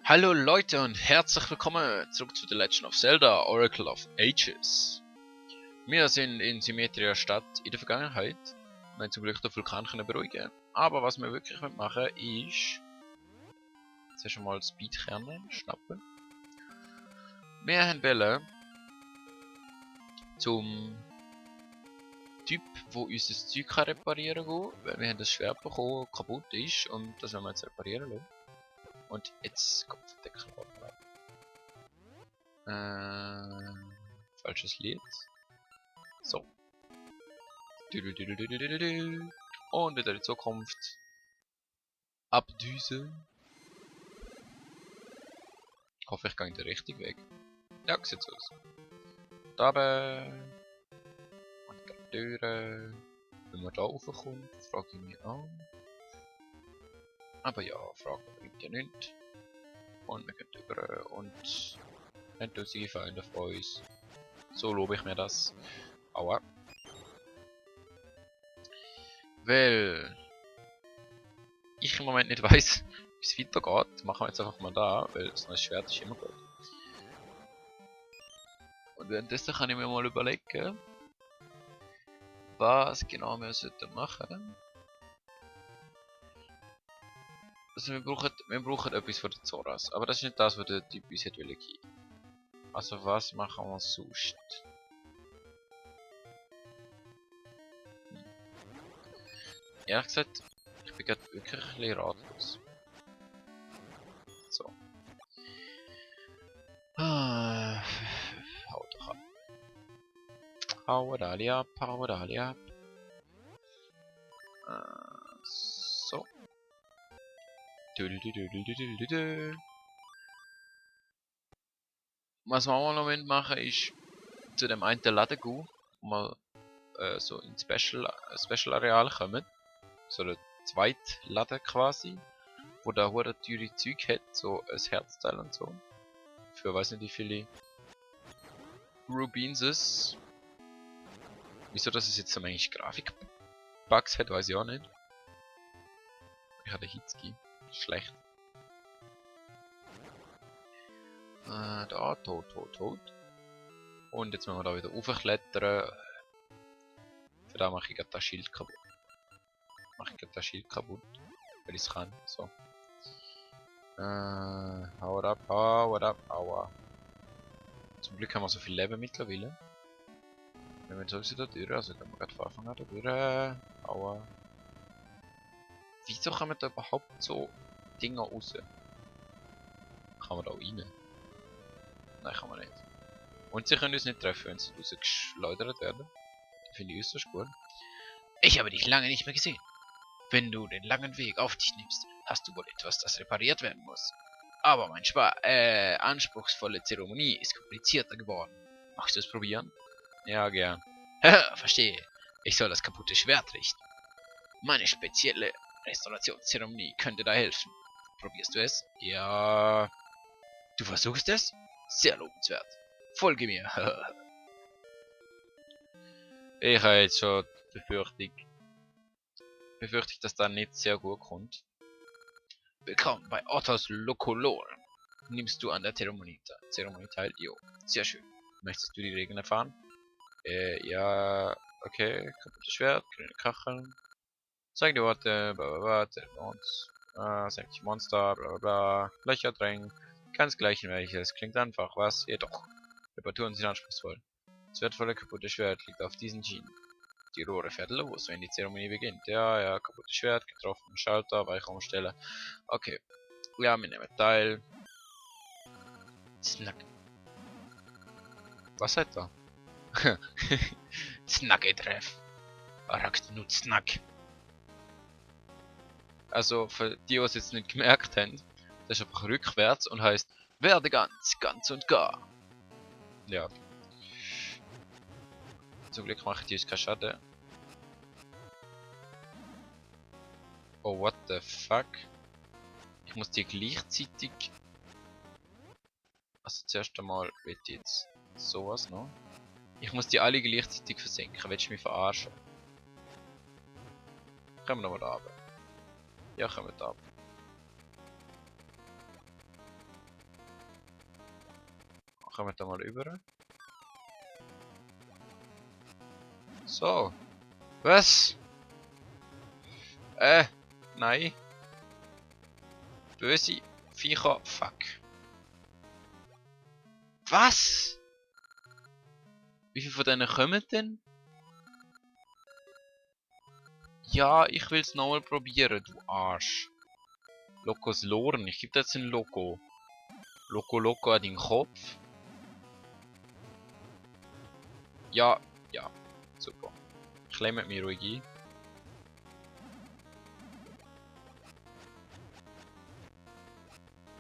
Hallo Leute und herzlich willkommen zurück zu The Legend of Zelda Oracle of Ages. Wir sind in Symmetria Stadt in der Vergangenheit. Wir haben zum Glück den Vulkan beruhigen. Aber was wir wirklich machen ist... Jetzt schon mal Speedkerne schnappen. Wir haben wollen zum Typ, der uns das Zeug reparieren kann, weil wir haben das Schwert bekommen, das kaputt ist und das wollen wir jetzt reparieren lassen. Und jetzt kommt der Deckel rein. Falsches Lied. So. Und wieder in die Zukunft. Abdüse. Ich hoffe, ich gehe den richtigen Weg. Ja, sieht so aus. Da oben. Und die Türen. Wenn man da raufkommt, frage ich mich an. Aber ja, Fragen bringt ja nichts. Und wir gehen über und haben tausende Feinde von uns. So lobe ich mir das. Aua. Weil ich im Moment nicht weiss, wie es weitergeht, machen wir jetzt einfach mal da, weil so ein Schwert ist immer gut. Und währenddessen kann ich mir mal überlegen, was genau wir sollten machen. Also wir brauchen etwas von der Zoras, aber das ist nicht das, was der Typ uns hätte wollen geben. Also was machen wir sonst? Ehrlich gesagt, ich bin gerade wirklich ein bisschen ratlos. So. Hau doch ab. Hau da ab, hau da ab. So. Was wir auch noch machen ist zu dem einen Laden gehen, wo wir so in Special Areal kommen. So ein Zweitladen quasi, wo da hure teure Zeug hat, so ein Herzteil und so. Für weiß nicht wie viele Rubinses. Wieso dass es jetzt so manche Grafikbugs hat, weiß ich auch nicht. Ich habe den Hitski. Schlecht. Da, tot. Und jetzt müssen wir da wieder raufklettern. Für da mache ich gerade das Schild kaputt. Weil ich es kann. So. Hau ab, aua. Zum Glück haben wir so viel Leben mittlerweile. Wir haben sowieso da durch, also können wir gerade von Anfang an da durch. Aua. Wieso kann man da überhaupt so Dinger raus? Kann man da auch rein? Nein, kann man nicht. Und sie können uns nicht treffen, wenn sie rausgeschleudert werden. Finde ich äußerst gut. Ich habe dich lange nicht mehr gesehen. Wenn du den langen Weg auf dich nimmst, hast du wohl etwas, das repariert werden muss. Aber meine anspruchsvolle Zeremonie ist komplizierter geworden. Magst du es probieren? Ja, gern. Verstehe. Ich soll das kaputte Schwert richten. Meine spezielle Restaurationszeremonie könnte da helfen. Probierst du es? Ja. Du versuchst es? Sehr lobenswert. Folge mir. Ich habe jetzt schon die Befürchtung, dass da nicht sehr gut kommt. Willkommen bei Ottos Lokolor. Nimmst du an der Zeremonie teil? Jo. Sehr schön. Möchtest du die Regeln erfahren? Ja. Okay. Kaputtes Schwert, grüne Kacheln. Zeig die Worte, blablabla, senk die Monster, blablabla. Löcher drängen. Ganz gleich in welches. Klingt einfach, was? Jedoch. Reparaturen sind anspruchsvoll. Das wertvolle kaputte Schwert liegt auf diesen Schienen. Die Rohre fährt los, wenn die Zeremonie beginnt. Ja, kaputtes Schwert, getroffen, Schalter, Weichraumsteller. Okay. Ja, wir nehmen teil. Snack. Was hat er? Snack-Treff. Arachnut Snack. Also, für die, die es jetzt nicht gemerkt haben, das ist einfach rückwärts und heißt werde ganz und gar. Ja. Zum Glück mache ich die keinen Schaden. Oh, what the fuck? Ich muss die gleichzeitig... Also zuerst einmal wird jetzt sowas noch. Ich muss die alle gleichzeitig versenken. Willst du mich verarschen? Kommen wir nochmal da runter. Ja, kommen wir da runter. Kommen wir da mal über. So. Was? Nein. Böse Viecher. Fuck. Was? Wie viele von denen kommen denn? Ja, ich will's nochmal probieren, du Arsch. Lokos Loren. Ich gebe dir jetzt ein Loco. Loco an den Kopf. Ja, ja. Super. Klemmt mich ruhig ein.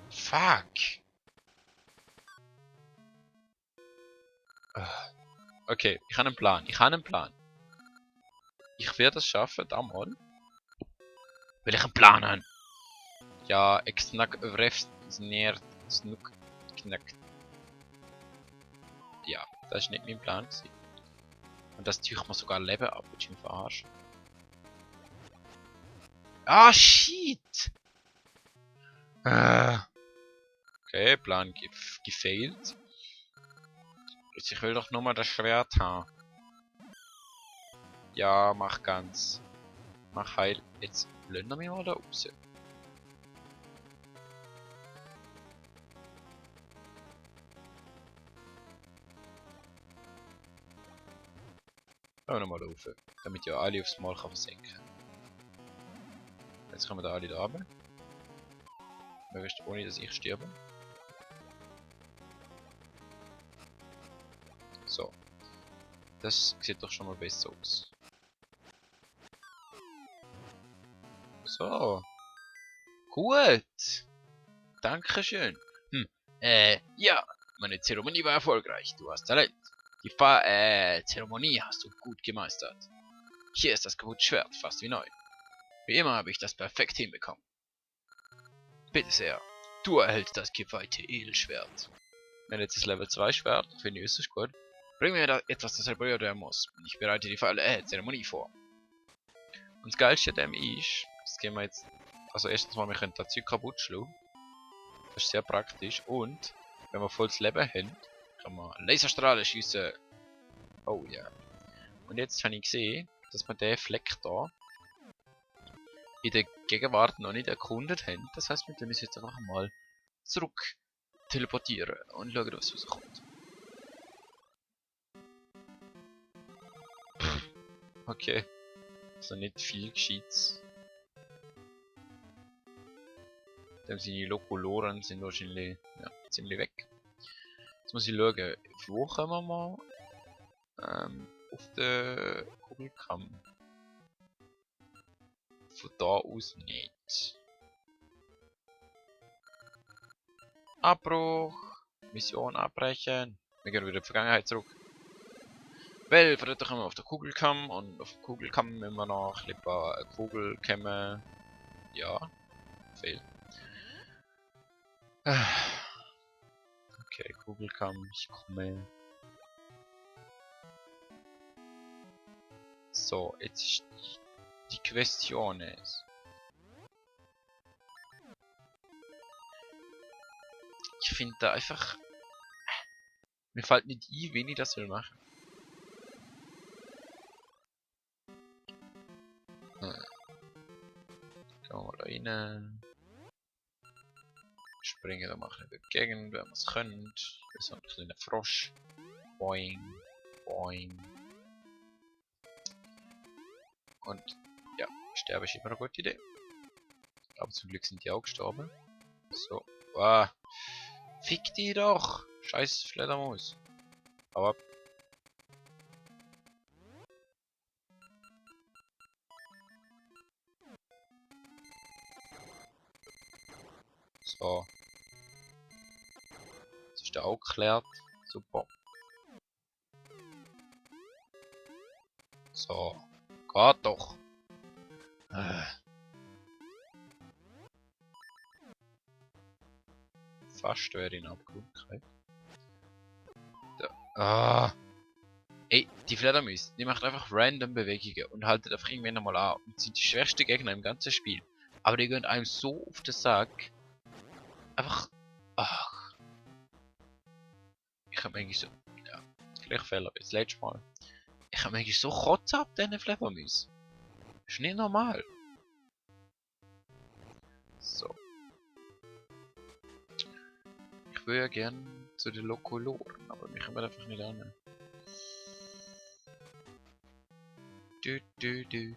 Fuck. Okay, ich habe einen Plan. Ich werde es schaffen, da mal. Will ich einen Plan haben? Ja, Exnack Vrefsnert Snook Knack. Ja, das ist nicht mein Plan gewesen. Und das tue ich mir sogar Leben ab, willst du mich verarschen? Ah, shit! Okay, Plan gefailt. Jetzt, ich will doch nur mal das Schwert haben. Ja, mach ganz. Mach heil. Jetzt blenden wir mich mal da raus. Schauen wir nochmal rauf, damit ja alle aufs Mal kann versenken. Jetzt kommen da alle da runter. Möglichst ohne dass ich sterbe. So. Das sieht doch schon mal besser aus. So. Gut. Dankeschön. Ja. Meine Zeremonie war erfolgreich. Du hast Talent. Die Zeremonie hast du gut gemeistert. Hier ist das kaputte Schwert, fast wie neu. Wie immer habe ich das perfekt hinbekommen. Bitte sehr. Du erhältst das geweihte Edelschwert. Wenn jetzt das Level 2 Schwert, finde ich, ist es gut. Bring mir da etwas, das repariert werden muss. Ich bereite die Zeremonie vor. Und das Geilste an dem ist, das gehen wir jetzt. Also erstens mal, wir können das Zeug kaputt schlagen. Das ist sehr praktisch. Und wenn wir volles Leben haben, kann man Laserstrahlen schiessen. Oh ja. Yeah. Und jetzt habe ich gesehen, dass wir den Fleck da in der Gegenwart noch nicht erkundet haben. Das heißt, wir tun uns jetzt einfach mal zurück teleportieren und schauen, was rauskommt. Okay. Also nicht viel Gescheites. Dann sind die Lokoloren sind wahrscheinlich ja, ziemlich weg. Jetzt muss ich schauen, wo können wir mal auf den Kugelkamm. Von da aus nicht. Abbruch! Mission abbrechen! Wir gehen wieder in die Vergangenheit zurück. Weil, von dort kommen wir auf den Kugelkamm und auf dem Kugelkamm müssen wir noch ein paar Kugel kämmen. Ja, fehl. Okay, Kugelkamm, ich komme. So, jetzt ist die Question ist. Ich finde da einfach. Mir fällt nicht ein, wen ich das will machen. Gehen wir mal da rein. Springen da mal ein bisschen dagegen, wenn wir es können. Wir sind ein kleiner Frosch. Boing, boing. Und ja, sterben ist immer eine gute Idee. Aber zum Glück sind die auch gestorben. So. Ah. Fick die doch! Scheiß Fledermaus. Hau ab. So. Das ist der auch geklärt. Super. So. Geht doch. Fast wäre in Abgrund gekriegt. Ah. Ey, die Fledermaus, die macht einfach random Bewegungen und haltet einfach irgendwann einmal an. Und sind die schwersten Gegner im ganzen Spiel. Aber die gehen einem so auf den Sack. Einfach. Ach. habe eigentlich so... Ja, gleich Fehler wie das letzte Mal. Ich habe eigentlich so kotzen ab diesen Fledermäusen. Ist nicht normal. So. Ich würde ja gern zu den Lokoloren, aber wir kommen einfach nicht an. Du, du, du.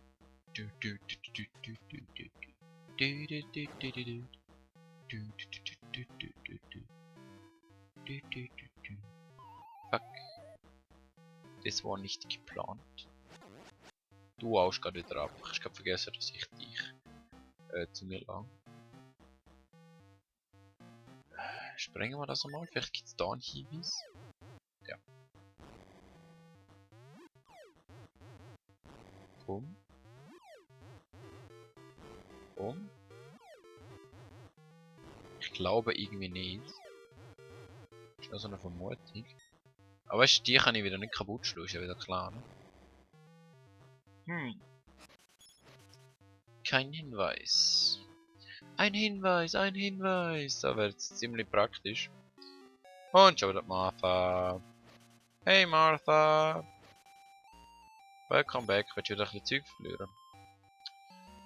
Du, du, du, du, du, du, du, du. Du, du, du, du, du, du. Du, du, du, du, du, du, du. Du, du, du, du. Fuck. Das war nicht geplant. Du haust gerade wieder ab. Ich habe vergessen, dass ich dich zu mir lang. Sprengen wir das einmal. Vielleicht gibt es da einen Hinweis. Ja. Bumm. Bumm. Ich glaube irgendwie nicht. Das ist nur so eine Vermutung. Aber weißt du, die kann ich wieder nicht kaputt schlagen, ist ja wieder klar, ne? Kein Hinweis. Ein Hinweis, ein Hinweis. Da wäre jetzt ziemlich praktisch. Und schon wieder Martha. Hey Martha. Welcome back. Willst du wieder ein bisschen Zeug verlieren?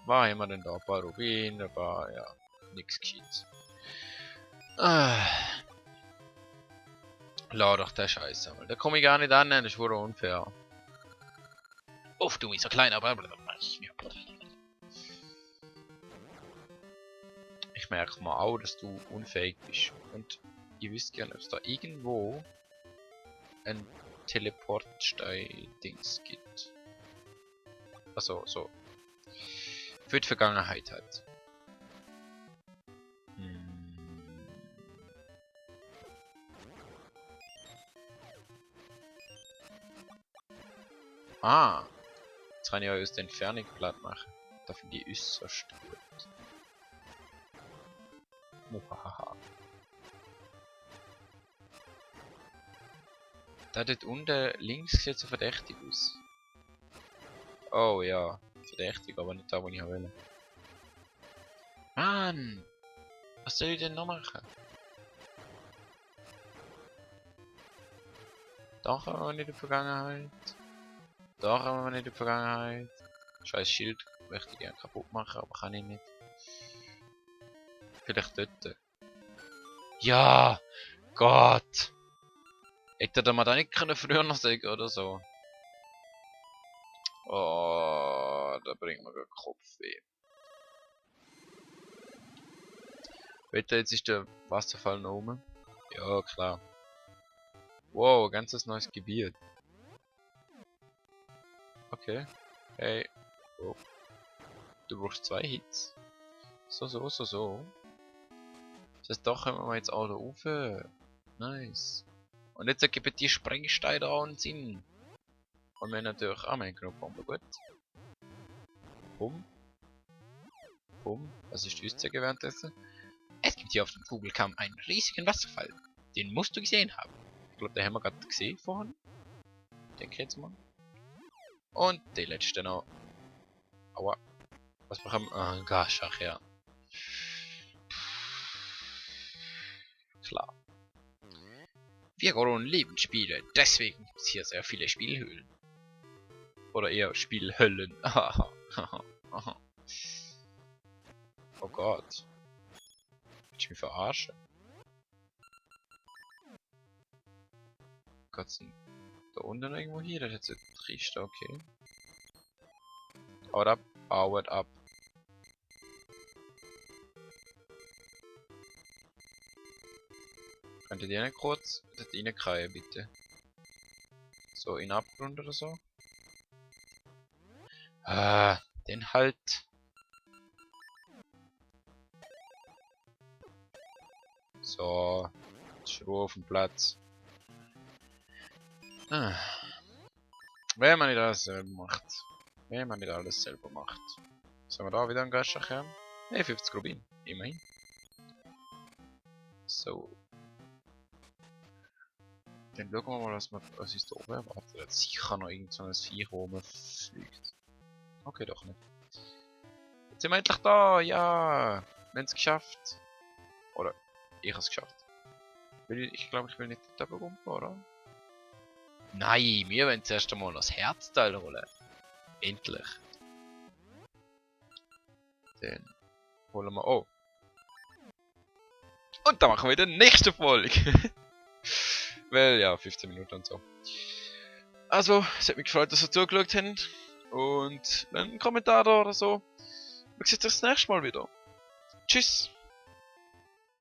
Was haben wir denn da? Ein paar Rubine, ein paar, ja, nix Gescheites. Lass doch den Scheiß einmal. Da komme ich gar nicht an, das ist wohl unfair. Uff, du bist so klein, aber... Ich merke mal auch, dass du unfähig bist. Und ich wüsste gerne, ob es da irgendwo ein Teleportstein-Dings gibt. Also, so. Für die Vergangenheit halt. Ah! Jetzt kann ich ja aus der Entfernung platt machen. Da finde ich äußerst gut. Muhahaha. Da dort unten links sieht so verdächtig aus. Oh ja, verdächtig, aber nicht da, wo ich will. Mann! Was soll ich denn noch machen? Da kommen wir nicht in die Vergangenheit. Da kommen wir nicht in die Vergangenheit. Scheiß Schild möchte ich gerne kaputt machen, aber kann ich nicht. Vielleicht dort. Ja! Gott! Hätte er mir da nicht früher noch sagen oder so? Oh, da bringt mir gerade Kopfweh. Wetter, jetzt ist der Wasserfall noch oben. Ja, klar. Wow, ganzes neues Gebiet. Okay. Hey. Oh. Du brauchst 2 Hits. So. Das heißt, doch haben wir jetzt auch da rauf. Nice. Und jetzt ergibt die Sprengsteine auch einen Sinn. Und wir haben natürlich auch meine Knopfbombe, gut. Bumm. Bumm. Was ist die Aussage währenddessen? Es gibt hier auf dem Kugelkamm einen riesigen Wasserfall. Den musst du gesehen haben. Ich glaube, den haben wir gerade gesehen vorhin. Denke ich jetzt mal. Und die letzte noch. Aua. Was bekommen wir? Ah, Gas, ach ja. Klar. Wir Goron lieben Spiele, deswegen gibt es hier sehr viele Spielhöhlen. Oder eher Spielhöllen. Oh Gott. Willst du mich verarschen? Gott, sind da unten irgendwo hier? Das ist jetzt trist, okay. Haut ab, haut ab. Könntet ihr nicht kurz dort reinkreien, bitte? So, in Abgrund oder so? Ah, den halt. So, jetzt Ruhe auf dem Platz. Ah. Wenn man nicht alles selber macht. Wenn man nicht alles selber macht. Sollen wir da wieder einen Gastschach haben? Ne, 50 Rubin. Immerhin. So. Dann schauen wir mal, was uns da oben erwartet. Da hat sicher noch irgend so ein Viech, wo rumfliegt. Okay, doch nicht. Jetzt sind wir endlich da! Ja! Wir haben es geschafft. Oder, ich habe es geschafft. Ich glaube, ich will nicht da oben, oder? Nein, wir wollen zuerst einmal das Herzteil holen. Endlich. Dann holen wir... Oh. Und dann machen wir die nächste Folge. Weil, ja, 15 Minuten und so. Also, es hat mich gefreut, dass ihr zugeschaut habt. Und einen Kommentar da oder so. Wir sehen uns das nächste Mal wieder. Tschüss.